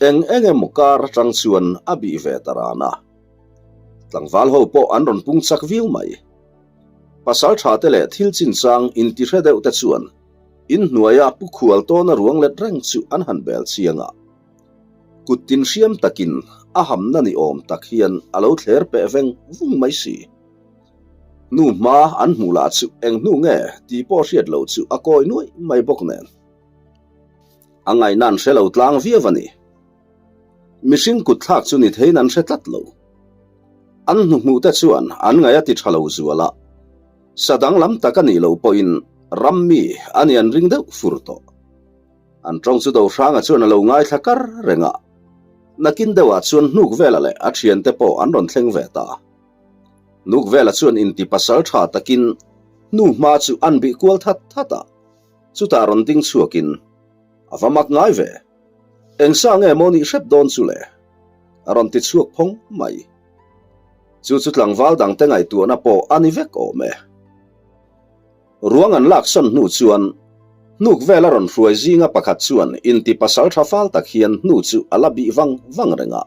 eng eng emaw kar atang chuan a bih ve ta ran a. Tlangval ho pawh an rawn pung chak viau mai. Pasal tha te leh thil chinchang inti hre deuh te chuan in hnuaia pu khual tawna ruang let reng chu an han bel chiang a. Kut tin hriam takin a hamna ni awm tak hian a lo thler peh veng vung mai si. Hnu hma an hmuh lah chu eng hnu nge tih pawh hriat loh chu a kawi nuaih mai bawk nen. A ngaihna an hre lo tlang viau a ni. Mihring kut thlak chu ni theiin an hre tlat lo. An hnu hmuh te chuan an ngaih a ti tha lo zual a, sa danglam tak a nih loh pawhin ram mi a nih an ring deuh fur tawh. An tawng chu Dohranga chuan a lo ngaithla kar reng a, nakin deuhah chuan hnuk vela leh a thiante pawh an rawn thleng ve ta. Nukvela chuan inti pasal tha takin hnu hma chu an bih kual that that a, chutah rawn ding chhuakin, A va mak ngai ve, eng sa nge maw nih hrep dawn chu le? a rawn ti chhuak phawng mai. Chu chu tlangval dangte ngaihtuahna pawh a ni vek awm e. Ruang an laksawn hnu chuan hnuk vela rawn hruai zinga pakhat chuan inti pasal tha fal tak hian hnu chu a la bih vang vang reng a.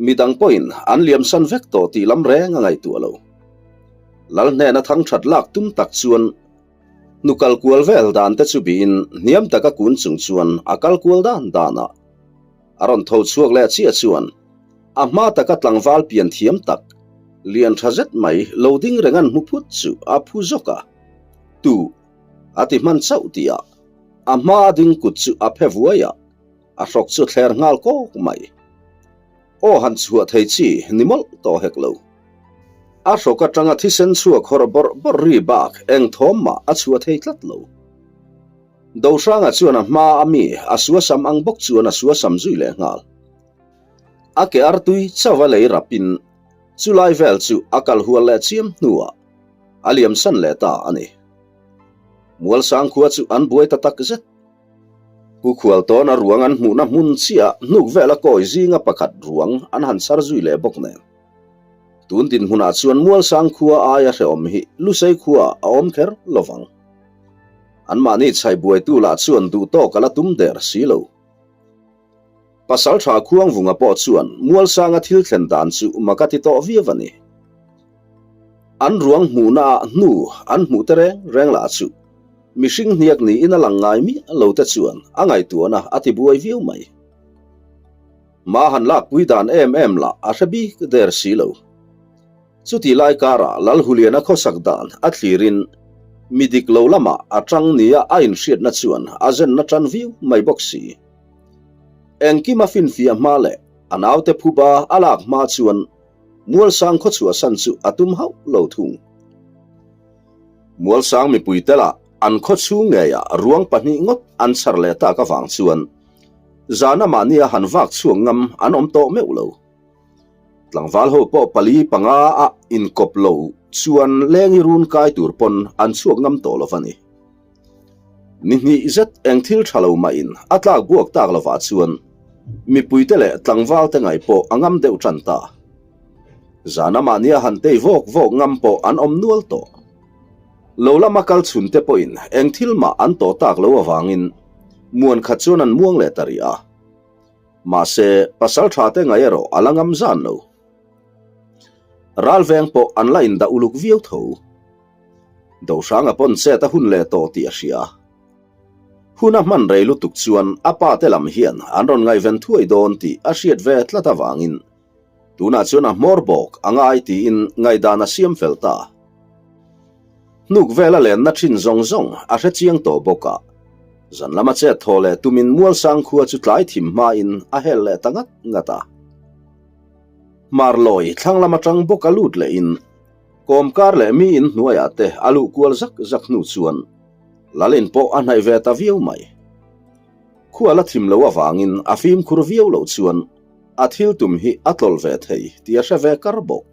Midang pawhin an liamsan vek tawh tih lam reng a ngaihtuah lo. Lal hnena thang that lak tum tak chuan hnu kal kual vel dan te chu bihin hniam taka kun chung chuan a kal kual dan dan a. A rawn tho chhuak leh chiah chuan a hma taka tlangval pian thiam tak, lian tha zet mai lo ding reng an hmu phut chu a phu zawk a. Tu a ti hman chauh tihah a hma a ding kut chu a phe vuai a. A hrawk chu thler nghal kawk mai. Aw han chhuah thei chi ni mawlh tawh hek lo. A hrawk atanga thisen chhuak hawr bawrh bawrh ri bak eng thawm mah a chhuah thei tlat lo. Dohranga chuan a hma a mi a suasam ang bawk chuan a suasam zui leh nghal. A ke artui chauh a lei rapin chulai vel chu a kal hual leh chiam hnuah a liamsan leh ta a ni. Mualsang khua chu an buai ta tak zet. Pu Khualtawna ruang an hmuhna hmun chiah hnuk vela kawi zinga pakhat ruang an han chhar zui leh bawk nen. Tun dinhmunah chuan Mualsang khua aia hrehawm hi Lusei khua a awm kher lovang. Anmahni chhaih buaitu lah chuan duhtawk a la tum der si lo. Pasalṭha Khuangvunga pawh chuan Mualsanga thil thlen dan chu mak a ti tawh viau a ni. An ruang hmuhnaah hnu an hmuh te reng reng lah chu mihring hniak niin a lang ngai miah lo te chuan a ngaihtuahna a ti buai viau mai. Hma han lakpui dan em em lah a hre bik der si lo. Chutih lai karah Lalhuliana khawsak dan a thlirin mi dik lo lamah a tang nia a inhriatna chuan a zenna tan viau mai bawk si. Engkim a finfiah hma leh a naute phuba a lak hma chuan Mualsang khaw chhuahsan chu a tum hauh lo thung. Mualsang mipui telah an khaw chhung ngeiah ruang pahnih ngawt an chhar leh tak avang chuan zana mahnia han vak chhuak ngam an awm tawh meuh lo. Tlangval ho pawh pali panga a inkawp lo chuan lengi run kai tur pawn an chhuak ngam tawh lo va ni. Ni hnih zet eng thil tha lo mah in a tlak buak tak lovah chuan mipuite leh tlangval te ngaih pawh a ngam deuh tan ta. Zana mahnia han tei vawk vawk ngam pawh an awm nual tawh. Lo lama kal chhun te pawhin eng thil mah an tawh tak lo avangin muan khat chuan an muang leh ta rih a. Mahse, pasal tha te ngaih erawh a la ngam zan lo. Ralveng pawh an la indah uluk viau tho. Dohranga pawn chet a hun leh tawh tih a hria. Hun a hman rei lutuk chuan a pa te lam hian an rawn ngaihven thuai dawn tih a hriat ve tlat avangin tunah chuan a hmawr bawk a ngai tiin ngaihdan a siam fel ta. Hnuk vel a lenna thin zawng zawng a hre chiang tawh bawk a, zan lama chet thaw leh tumin Mualsang khua chu tlai thim hmain a hel leh ta ngat ngat a. Hmarlawi thlang lam atang bawk a lut lehin Kawmkar leh mi in hnuaiah te a luh kual zak zak hnu chuan Lalin pawh a hnaih ve ta viau mai. Khua la thim lo avangin a fimkhur viau loh chuan a thil tum hi a tlawlh ve thei tih a hre ve kar bawk.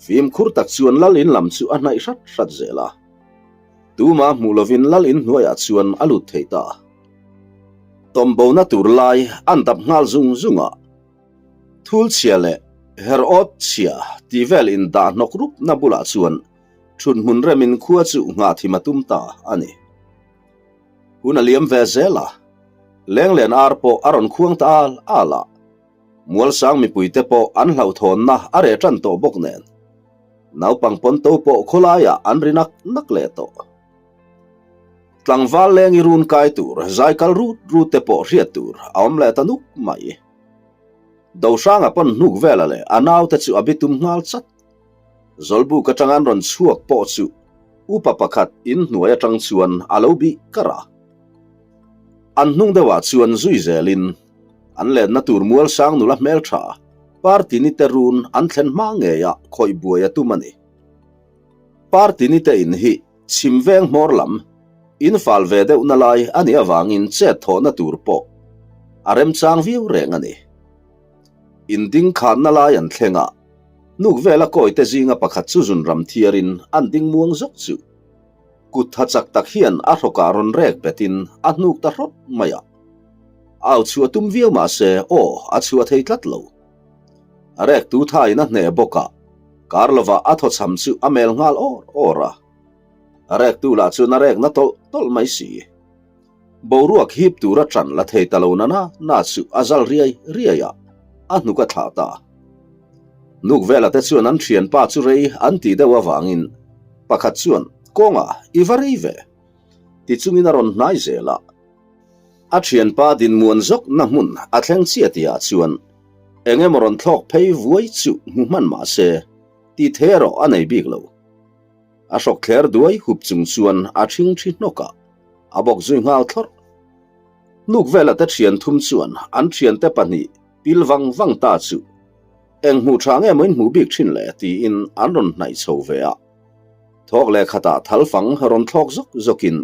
Fimkhur tak chuan Lal in lam chu a hnaih hrat hrat zel a. Tuma hmuh lovin Lal in hnuaiah chuan a lut thei ta. Tawmbona tur lai an dap nghal zung zung a. Thul chhia leh her awt chhia tih vel in dah hnawk rup na bulah chuan thut hmun rem in khua chu nghah thim a tum ta a ni. Hun a liam ve zel a, Lenglen ar pawh a rawn khuang ta al al a, Mualsang mipui te pawh an hlauhthawnna a reh tan tawh bawk nen, naupang pawnto pawh khawlaiah an ri nak nak leh tawh. Tlangval leng i run kai tur zai kal rut rut te pawh hriat tur a awm leh ta nuk mai. Dohranga pawn hnuk vela leh a naute chu a bitum nghal chat. Zawlbuk atang an rawn chhuak pawh chu upa pakhat in hnuai atang chuan a lo bih kar a. An hnung deuhah chuan zui zelin an lenna tur Mualsang nula hmeltha Party ni te run an thlen hma ngeiah khawih buai a tum a ni. Party ni te in hi Chhim veng hmawr lam in fal ve deuhna lai a nih avangin chet thawhna tur pawh a remchang viau reng a ni. In ding khanna lai an thleng a, hnuk vela kawite zinga pakhat chu zun ram thiarin an ding muang zawk chu. Kut tha chak tak hian a hrawkah rawn rek betin a hnuk ta hrawt mai a. Au chhuah tum viau mah se aw a chhuah thei tlat lo. A rek tu thain a hneh bawk a, kar lovah a thawchham chu a mel nghal awr awr a. A rek tu lah chuan a rek na tawlh tawlh mai si. Boruak hip tura ṭan la thei ta lo na na na chu a zal riai riai a, a hnuk a thlah ta. Hnuk vela te chuan an ṭhianpa chu rei an tih deuh avangin pakhat chuan, Kawnga, i va rei ve? ti chungin a rawn hnai zel a. A thianpa dinmuan zawkna hmun a thleng chiah tihah chuan eng emaw rawn thlawk phei vuai chu hmu hman mah se tih thei erawh a nei bik lo. A hrawk thler duai hup chung chuan a ṭhing ṭhi hnawk a, a bawk zui nghal thlawrh. Hnuk vela te ṭhian thum chuan an ṭhiante pahnih pil vang vang ta chu eng hmuh ṭha nge maw in hmuh bik ṭhin le tiin an rawn hnaih chho ve a. Thawk leh khatah thal fang rawn thlawk zawk zawkin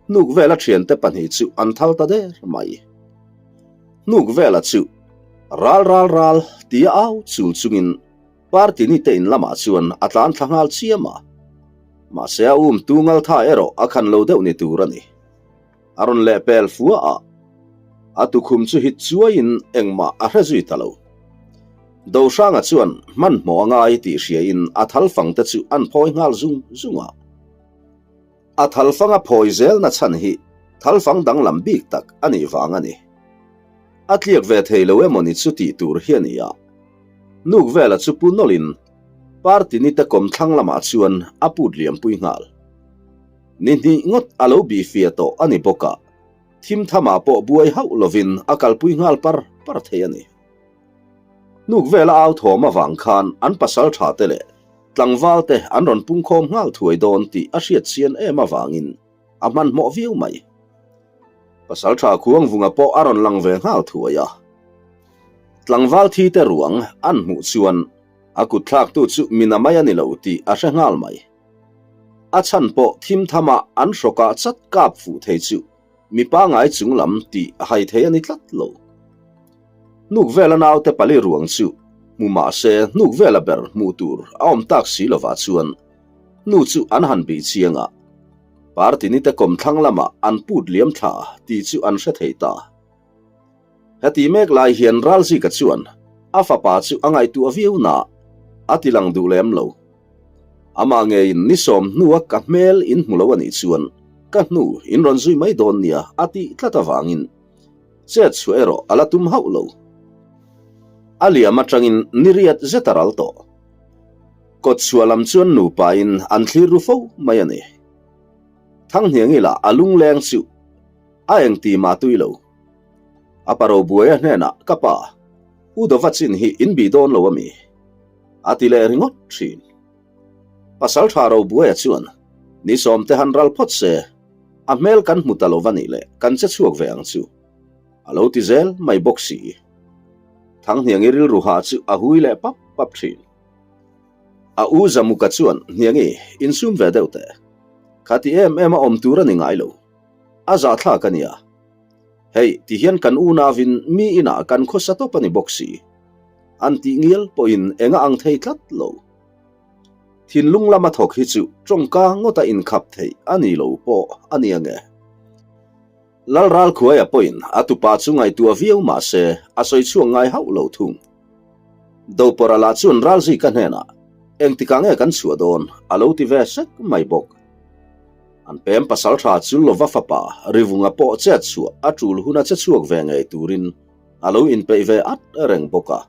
Hnuk vela thiante pahnih chu an thal ta der mai. Hnuk vela chu ral ral ral tia au chul chungin party ni te in lamah chuan a tlan thla nghal chiam a. Mahse a um tu ngal tha erawh a khan lo deuh ni tur a ni. A rawn leh pel fua a, a tukhum chu hit chuaiin engmah a hre zui ta lo. Dohranga chuan hmanhmawh a ngai tih hriain a thal fang te chu an phawi nghal zung zung a. A thalfang a phawi zelna chhan hi thalfang danglam bik tak a nih vang a ni. A tliak ve thei lo emaw ni chu tih tur hi a ni a. Nuk vela chu pu nawlhin party ni te kawm thlang lamah chuan a put liampui nghal. Ni hnih ngawt a lo bih fia tawh a ni bawk a, thim thamah pawh buai hauh lovin a kalpui nghal par par thei a ni. Nuk vela au thawm avang khan an pasal tha te leh Tlangval te an rawn pungkhawm nghal thuai dawn tih a hriat chian em avangin a hmanhmawh viau mai. Pasalṭha Khuangvunga pawh a rawn lang ve nghal thuai a. Tlangval thi te ruang an hmuh chuan a kutthlaktu chu mina mai a ni lo tih a hre nghal mai. A chhan pawh thim thama an hrawkah chat kap fuh thei chu mi pangai chung lam tih a hai thei a ni tlat lo. Hnuk vela naute pali ruang chu hmu mah se hnuk vela ber hmuh tur a awm tak si lovah chuan hnu chu an han bih chiang a, Partini te kawmthlang lamah an put liam thla tih chu an hre thei ta. Heti mek lai hian Ralzika chuan a fapa chu a ngaihtuah viau na a ti lang duh lem lo. Amah ngeiin ni sawm hnua ka hmel in hmu lo a nih chuan ka hnu in rawn zui mai dawn nia a tih tlat avangin chet chhuah erawh a la tum hauh lo. A liam atangin ni riat zet a ral tawh. Kawt chhuah lam chuan nupain an thlir ru fo mai a ni. Thanghniangi lah a lungleng chu a engti mah tui lo. A pa Robuaia hnenah, Ka pa, U Dova chin hi in bih dawn lo a mi? A ti leh ringawt thin. Pasaltha Robuaia chuan, Ni sawmte han ral phawt se, a hmel kan hmu ta lo va nih leh kan che chhuak ve ang chu. A lo ti zel mai bawk si. Thanghniangi rilru hah chu a hui leh pap pap thin. A u Zamuka chuan, Hniangi, insum ve deuh teh. Khati em em a awm tur a ni ngai lo. A zahthlak a nia. Hei, ti hian kan unauin mi inah kan khawsa tawp a ni bawk si. An tih ngial pawhin enga ang thei tlat lo. Thinlung lama thawk hi chu tawngka ngawta inkhap theih a ni lo pawh a ni ange. Lalralkhuaia pawhin a tupa chu ngaihtuah viau mah se a sawi chhuak ngai hauh lo thung. Dopawrh lah chuan Ralzika hnenah engtikah nge kan chhuah dawn a lo ti ve sek mai bawk. An pem pasal tha chu lova fapa Rivunga pawh chet chhuah a tul huna che chhuak ve ngei turin a lo inpeih ve at reng bawk a.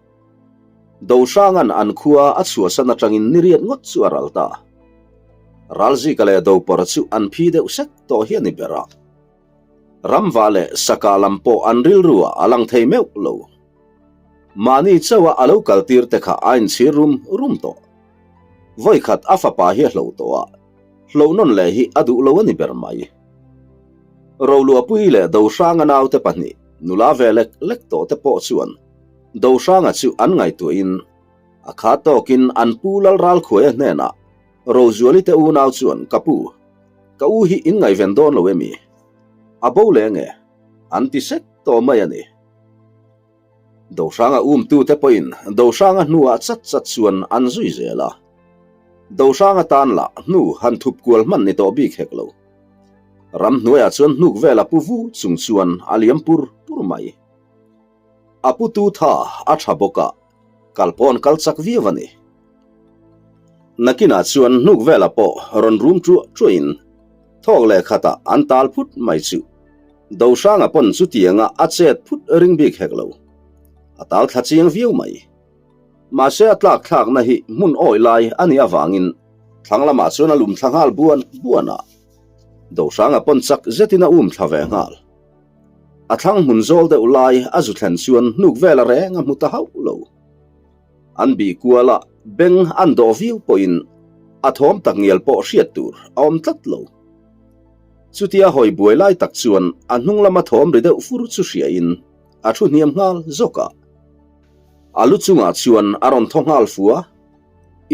Dohranga'n an khua a chhuahsan atangin ni riat ngawt chu a ral ta. Ralzika leh Dopawrh chu an phi deuh sek tawh hi a ni ber a. Ramva leh Saka lam pawh an rilru ah a lang thei meuh lo. Mahni chauha a lo kaltir te kha a inchhir rum rum tawh. Vawikhat a fapa hi a hloh tawh a, hloh nawn leh hi a duh lo a ni ber mai. Roluahpuii leh Dohranga naute pahnih nula ve lek lek tawh te pawh chuan Dohranga chu an ngaihtuahin a kha tawkin an pu Lalralkhuaia hnenah Rozuali te unau chuan ka pu, ka u hi in ngaihven dawn lo emi? A bo leh nge? An ti sek tawh mai a ni. Dohranga umtute pawhin Dohranga hnuah chat chat chuan an zui zel a. Dohranga tan lah hnu han thup kual hman ni tawh bik hek lo. Ramhnuaiah chuan hnuk vel a pu vu chung chuan a liam pur pur mai. A putu tha a tha bawk a, kal pawn kal chak viau a ni. Nakinah chuan hnuk velah pawh rawn rum ṭuah ṭuahin thawk leh khatah an tal phut mai chu. Dohranga pawn chutianga a chet phut ring bik hek lo. A tal thla chiang viau mai. Mahse a tlak thlakna hi hmun awi lai a nih avangin thlang lamah chuan a lum thla nghal buan buan a. Dohranga pawn chak zetin a um thla ve nghal. A thlang hmun zawl deuh lai a zu thlen chuan hnuk vela reng a hmu ta hauh lo. An bih kual a, beng an dawh viau pawhin a thawm tak ngial pawh hriat tur a awm tlat lo. Chutia hawi buai lai tak chuan a hnung lama thawm ri deuh fur chu hriain a thu hniam nghal zawk a. A lu chungah chuan a rawn thaw nghal fu a,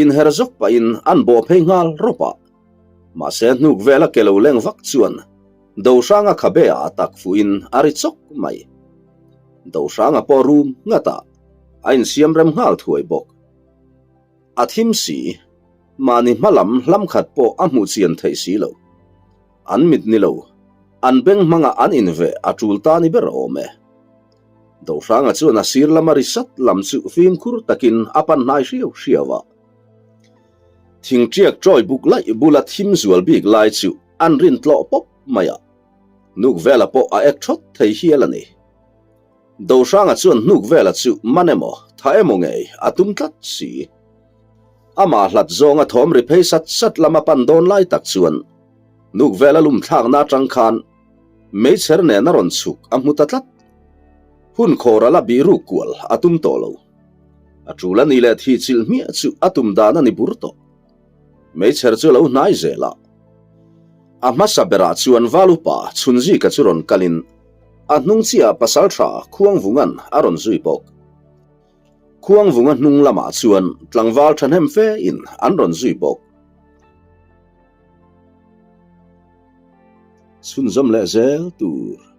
inher zawk pahin an bawh phei nghal rawp a. Mahse hnuk vela ke lo leng vak chuan Dohranga khabe ah a tak fuhin a ri chawk mai. Dohranga pawh rum ngat a, a insiam rem nghal thuai bawk. A thim si, mahni hma lam hlam khat pawh a hmuh chian theih si lo. An mit ni lo, an beng hmangah an inveh a tul ta ni ber awm e. Dohranga chuan a sir lama ri sat lam chu fimkhur takin a pan hnai hriau hriau a. Thingṭiak ṭawi buk laih bula thim zual bik lai chu an rin tlawh pawp mai a, hnuk vela pawh a ek ṭhawt thei hial a ni. Dohranga chuan hnuk vela chu man emaw, tha emaw ngei a tum tlat si. Amah hlat zawnga thawm ri phei sat sat lama pan dawn lai tak chuan hnuk vela lum thlakna atang khan meichher nen a rawn chhuk a hmu ta tlat. Hun khawr a la bih ruk kual a tum tawh lo. A tul a ni leh thih chilh hmiah chu a tum dan a ni bur tawh. Meichher chu a lo hnai zel a. A hmasa berah chuan Valupa Chhunzika chu rawn kalin. A hnung chiah pasalṭha Khuangvunga'n a rawn zui bawk. Khuangvunga hnung lamah chuan tlangval ṭhahnem fe in an rawn zui bawk. Chhunzawm leh zel tur.